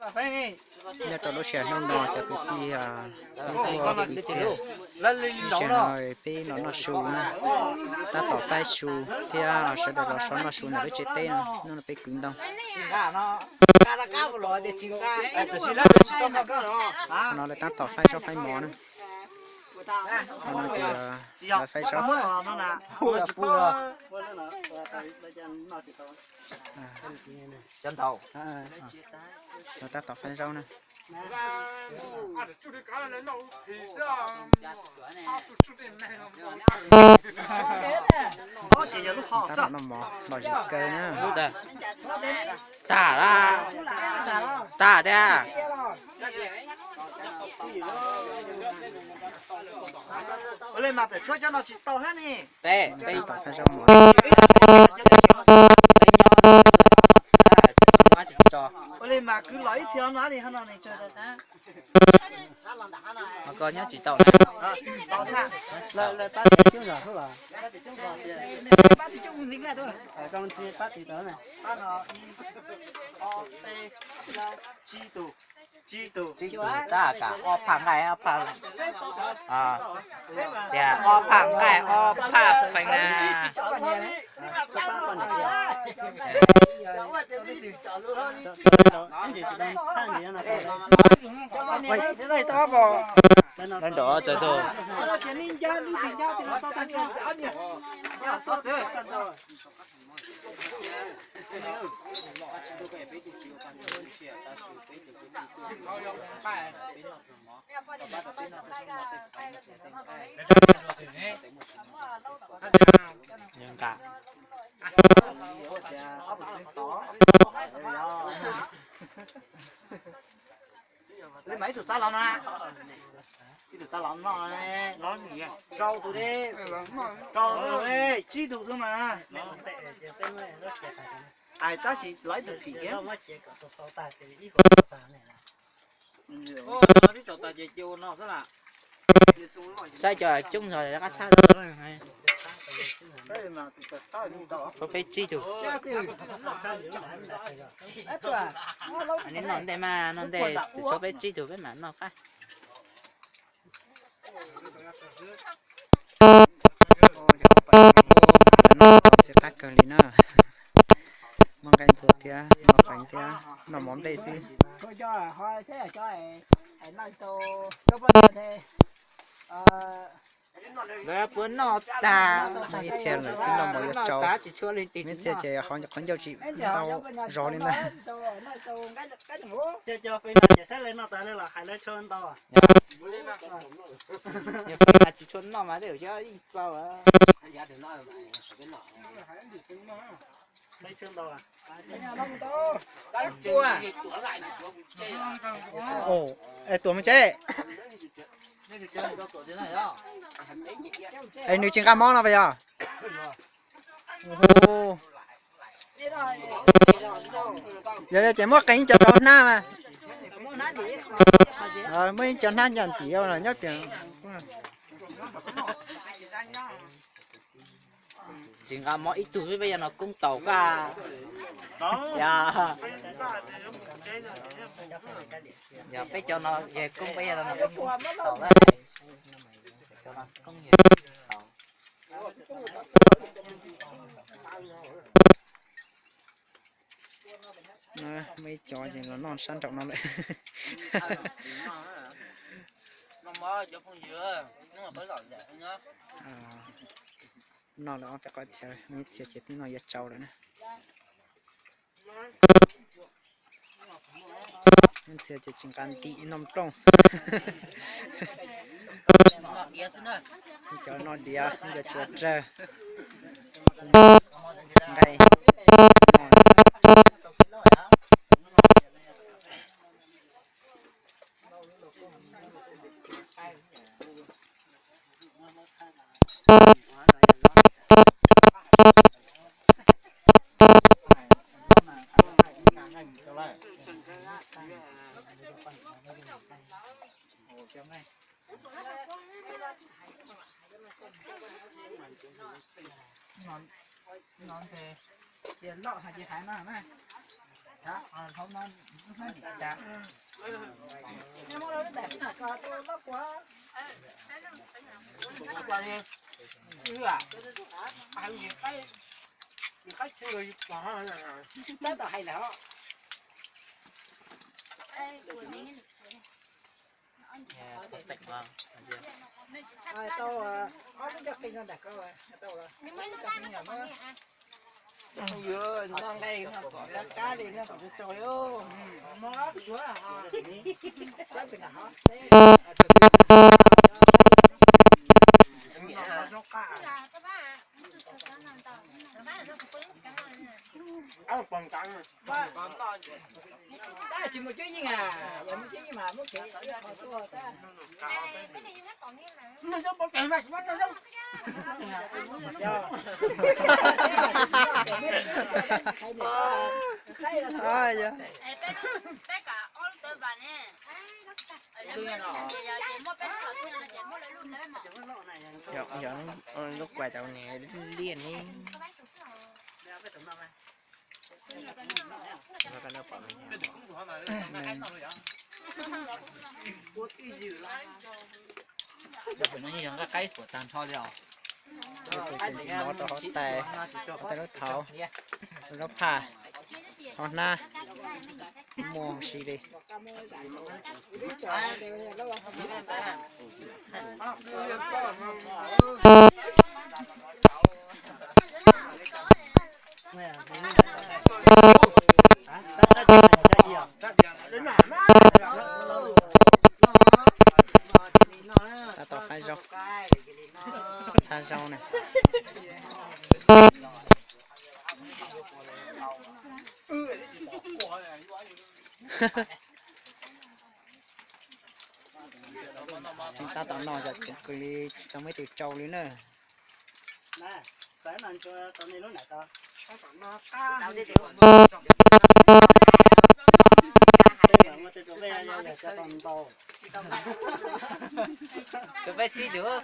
Nyob rau lub sij hawm hnub no cov kwv tij, ib txhia, lub sij hawm no peb los noj su na, tab tom faib su thiab sawv daws los so noj su ntawm peb tsev teb no, hnub no peb kwv ntau. No lawv tab tom faib zaub faib mov na. Lawv faib zaub. Lawv tab tom faib zaub na. Tab tom noj mov lom zem kawg na. Tag, tag tiag. Ua li mas peb nyob, ua li mas kwv los ib txhia no li no. Koj nyob tsis tau na. Tab kam ob phaj nqaij ob phaj, tias ob phaj nqaij ob phaj feem na. Nrov txawv tug. Li mas ib tug xav los no, ib tug xav los no, los niam rau tus li, rau tus li, tsib tus xwb mas. Ais tab sis los ib tug tim thiab. Saib cov coob zog rov qab txhab rau. Tshuav peb tsib tug. Neb noj ntej mas noj ntej, tshuav peb tsib tug peb mam noj qab. Noj txiv qab kawg li na. Muaj nqaij ntxuag thiab, noj feem thiab, noj mov nplej xwb. Lawv puas noj tag? Ib txhia lawm twb noj mov yuav tsau, ib txhia ces qhov ncauj tsis tau zog li ntag. Tsis tshua noj mas tej zaum xyov ib txau. Es tuam me tsev, es nws tsis nqa mob no pas yog? Yog li ces muab qeev cov rau hnab mas. Muab ib co hnab ncaj ntim nyob tias. Tsis nqa mob ib tug xwb peb yog no koob tau koj. Yog peb cov no yog koob peb yog no koob tau. Cov no koob yog tau. Muaj ib co ces los noj sab nraum no lawm. Noj lawm ob peb qhov chaw, muaj ib txhia ces twb noj yuav tsau lawm na. Ib txhia ces tsis nqa ntim noj nplooj. Cov noj diav, cov tsis ua rawg. Nqaij. Tab tom hais lawm. Tau ob lub coj qi no nram ko, tau los. Nqa nqaij no kom kab kab li no kom tsaug tsaug. Tab tsis mus cuab yeej a, yog mus cuab yeej mas muab kev ib qho tuaj tab. Yog lub kuaj tau ne liaj ne. Nqa qaib puas tag nrho li os. Mov rau hauv tais, hauv tais lub thauv, lub phaj, hauv hnab, muaj huv si li. Tab tom faib zaub, txhab zaub ne. Tseem tab tom noj, tseem kws li tsis tau muaj ib tug tsau li na. Tus peb txib tus.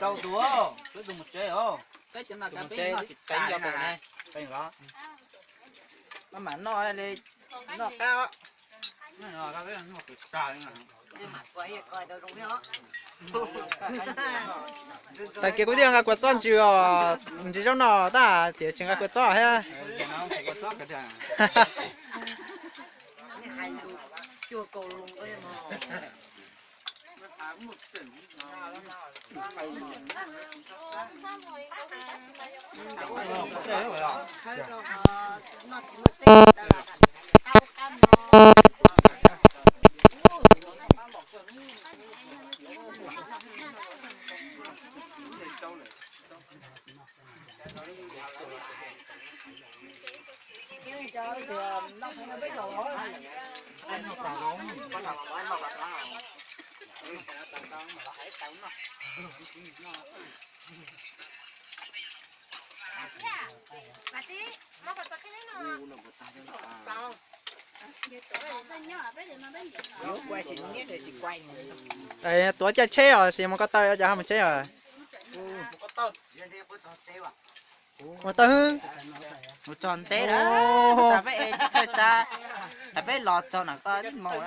Rau tus, tus mus tsev os. Peb cov no cov peb noj tsis tas na. Maj mam noj li, noj qab. Tag kis kuv thiaj nqa kua txob ntsws os, ntsws zaub no tag tias tsis nqa kua txob thiab. Tuav caj tsheb os, sis mus ko taw cov ho mus tsheb os. Mus taw, mus txog ntev lawm, peb los txog no koj ib moos.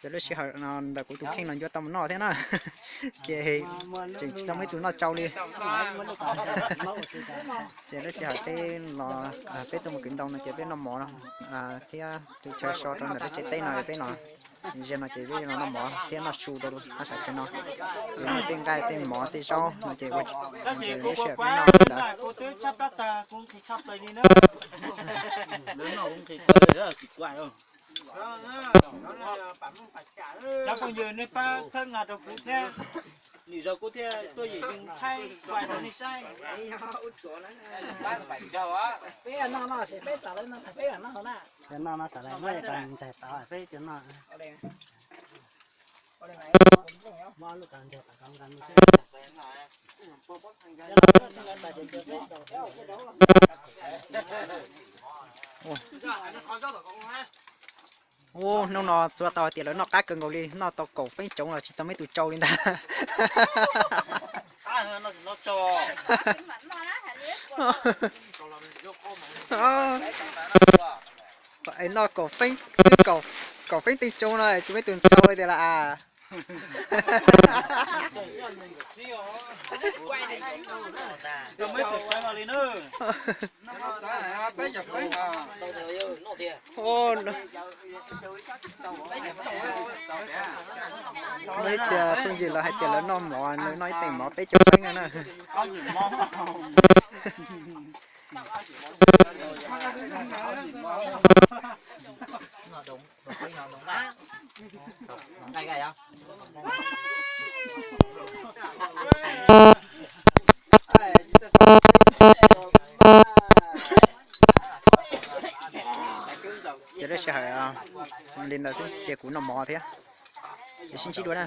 Ces lub sij hawm no ntawm kuv tus kheej no yuav tau mus noj thiab na, ces tseem tsis tau muaj ib tug noj tsau li. Ces lub sij hawm peb los, peb tuaj mus kwv ntoo no ces peb noj mov thiab tus chaw so rau ntawm lub tsev teb no peb los, zaum no ces peb los noj mov thiab noj su rau lub thaj tsam chaw no. Ces muaj tej nqaij tej mov tej zaub no ces ua lub sij hawm peb noj ntawd. Cov phooj ywg nej pab txhawb nqa rau kuv thiab, lwm zaus kuv thiaj tuaj yim yees tshaib kuaj rau nej saib. Peb noj no ces peb tas lawv no tas peb noj na. Cov no no tas lawv muab cov ntxaig tod peb cov no. Muab lub kav ntxaig tas kom nqa mus xwb. Cov no tuaj xwb nqa tas ces cov peb tas. Hnub no xav tau hais tias lawv noj qab kawg nkaus li, noj tau kaum feeb tsoov los tsis tau muaj ib tug tsau li ntag. Es noj kaum feeb, twb kaum feeb tej tsoov no tsis muaj ib tug tsau li tiag las as. Muaj ib txhia phooj ywg lawv hais tias lawv noj mov, nws noj ib teem mov peb caug feeb no na. Ces lub sij hawm li ntawd xwb ces kuv noj mov thiab, ces sib ntsib dua na.